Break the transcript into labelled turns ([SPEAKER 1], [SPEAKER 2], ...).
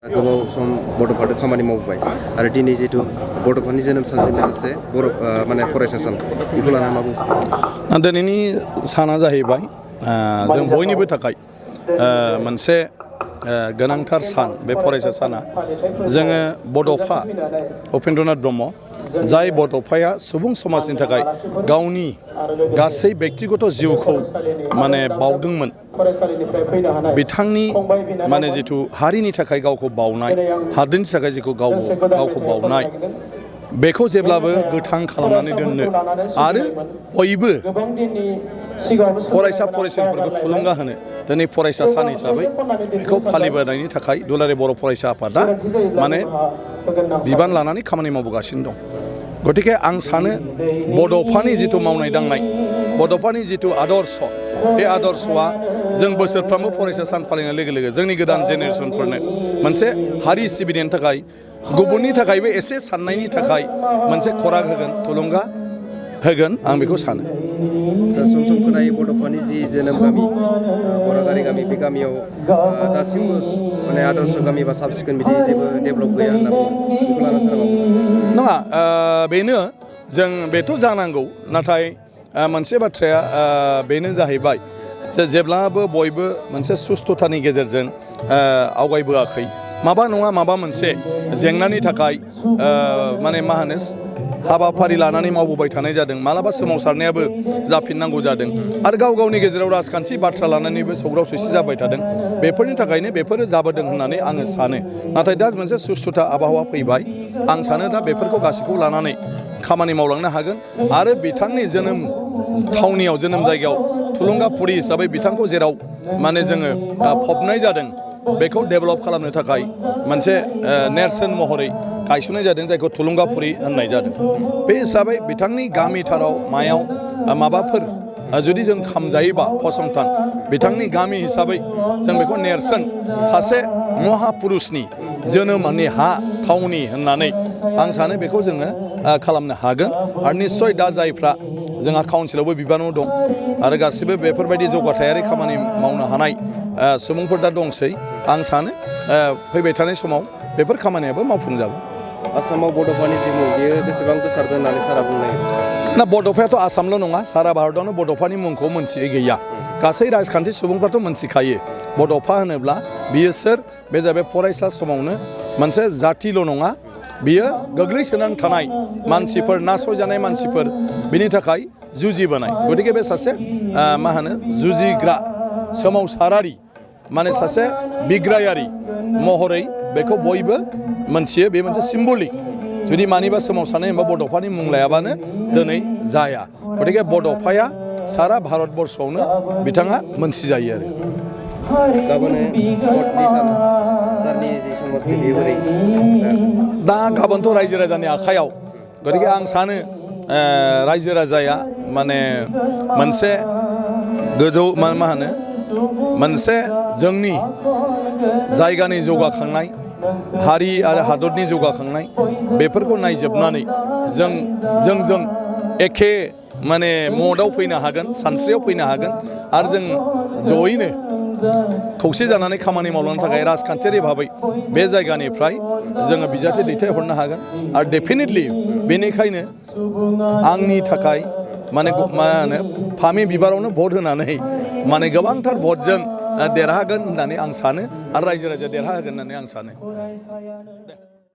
[SPEAKER 1] गोबाव सम बड'फादो खामानि मावबाय आरो दिनै जितु बड'फानि जोनोम सानजों लोगोसे माने फरायसा सान बेखौ लानानै मा बुंनो
[SPEAKER 2] दिनैनि साना जाहैबाय जों बयनिबो थाखाय मोनसे गोनांथार सान बे फरायसा साना जोङो बड'फा उपेन्द्रनाथ ब्रह्म जाय बड'फाया सुबुं समाजनि थाखाय गावनि गासै बेक्तिगत जिउखौ माने बावदोंमोन बिथांनि माने जिथु हारिनि थाखाय गावखौ बावनाय हादोरनि थाखाय जिखौ गावखौ बावनाय बेखौ जेब्लाबो गोथां खालामनानै दोननो आरो बयबो फरायसा फरायसुलिफोरखौ थुलुंगा होनो दिनै फरायसा सान हिसाबै बेखौ फालिबोनायनि थाखाय दुलाराय बर' फरायसा आफादा माने बिबान लानानै खामानि मावबोगासिनो दं। गतिके आं सानो बड'फानि जिथु मावनाय दांनाय बड'फानि जिथु आदर्श बे आदर्शआ जों बोसोरफ्रोमबो फरायसा सान फालिनाय लोगो लोगो जोंनि गोदान जेनेरेसनफोरनो मोनसे हारि सिबिनायनि थाखाय गुबुननि थाखायबो एसे साननायनि थाखाय मोनसे खराग होगोन थुलुंगा होगोन आं बेखौ सानो।
[SPEAKER 1] सम सम खोनायो बड'फानि जि जोनोम गामि बरागारि गामि बे गामियाव दासिमबो माने आदर्श गामि बा साब सिखोन बिदि जेबो डेभेलप गैया होनना बुङो बेखौ लाना सारा मा बुङो?
[SPEAKER 2] नङा बेनो जों बेथ' जानांगौ नाथाय मोनसे बाथ्राया बेनो जाहैबाय जे जेब्लाबो बयबो मोनसे सुस्थ'थानि गेजेरजों आवगायबोआखै माबा नङा माबा मोनसे जेंनानि थाखाय माने मा होनो हाबाफारि लानानै मावबोबाय थानाय जादों मालाबा सोमावसारनायाबो जाफिननांगौ जादों आरो गाव गावनि गेजेराव राजखान्थि बाथ्रा लानानैबो सौग्राव सौसि जाबाय थादों बेफोरनि थाखायनो बेफोरो जाबोदों होननानै आङो सानो। नाथाय दा मोनसे सुस्थ'था आबहावा फैबाय आं सानो दा बेफोरखौ गासैखौबो लानानै खामानि मावलांनो हागोन आरो बिथांनि जोनोम थावनियाव जोनोम जायगायाव थुलुंगाफुरि हिसाबै बिथांखौ जेराव माने जोङो फबनाय जादों बेखौ डेभेलप खालामनो थाखाय मोनसे नेरसोन महरै गायसननाय जादों जायखौ थुलुंगाफुरि होननाय जादों। बे हिसाबै बिथांनि गामिथाराव मायाव माबाफोर जुदि जों खामजायोबा फसंथान बिथांनि गामि हिसाबै जों बेखौ नेरसोन सासे महापुरुषनि जोनोमनि हा थावनि होननानै आं सानो बेखौ जोङो खालामनो हागोन आरो निस्सय दा जायफ्रा जोंहा काउन्सिलावबो बिबानाव दं आरो गासिबो बेफोरबायदि जौगाथायारि खामानि मावनो हानाय सुबुंफोर दा दंसै आं सानो फैबाय थानाय समाव बेफोर खामानियाबो मावफुंजागोन।
[SPEAKER 1] आसामाव बड'फानि जि मुं बेयो बेसेबां गोसारदों होननानै सारा बुंनो नागिरो?
[SPEAKER 2] ना बड'फायाथ' आसामल' नङा सारा भारतआवनो बड'फानि मुंखौ मोनथियै गैया गासै राजखान्थि सुबुंफ्राथ' मोनथिखायो बड'फा होनोब्ला बियो सोर बे जाबाय फरायसा समावनो मोनसे जातिल' नङा बियो गोग्लैसोनानै थानाय मानसिफोर नासयजानाय मानसिफोर बिनि थाखाय जुजिबोनाय गतिके बे सासे मा होनो जुजिग्रा सोमावसारारि माने सासे बिग्रायारि महरै बेखौ बयबो मोनथियो बे मोनसे सिम्बलिक जुदि मानिबा सोमावसारनाय होनबा बड'फानि मुं लायाबानो दिनै जाया गतिके बड'फाया सारा भारतबर्षआवनो बिथाङा मोनथिजायो आरो दा गाबोनथ' रायजो राजानि आखायाव गतिके आं सानो रायजो राजाया माने मोनसे गोजौ मा होनो मोनसे जोंनि जायगानि जौगाखांनाय हारि आरो हादरनि जौगाखांनाय बेफोरखौ नायजोबनानै जों एखे माने मदआव फैनो हागोन सानस्रियाव फैनो हागोन आरो जों जयैनो खौसे जानानै खामानि मावलांनो थाखाय राजखान्थियारि भाबै बे जायगानिफ्राय जोङो बिजाथि दैथायहरनो हागोन आरो डेफिनेटलि बेनिखायनो आंनि थाखाय माने मा होनो फामि बिबारावनो भट होनानै माने गोबांथार भटजों देरहागोन होननानै आं सानो आरो रायजो राजाया देरहाहोगोन होननानै आं सानो।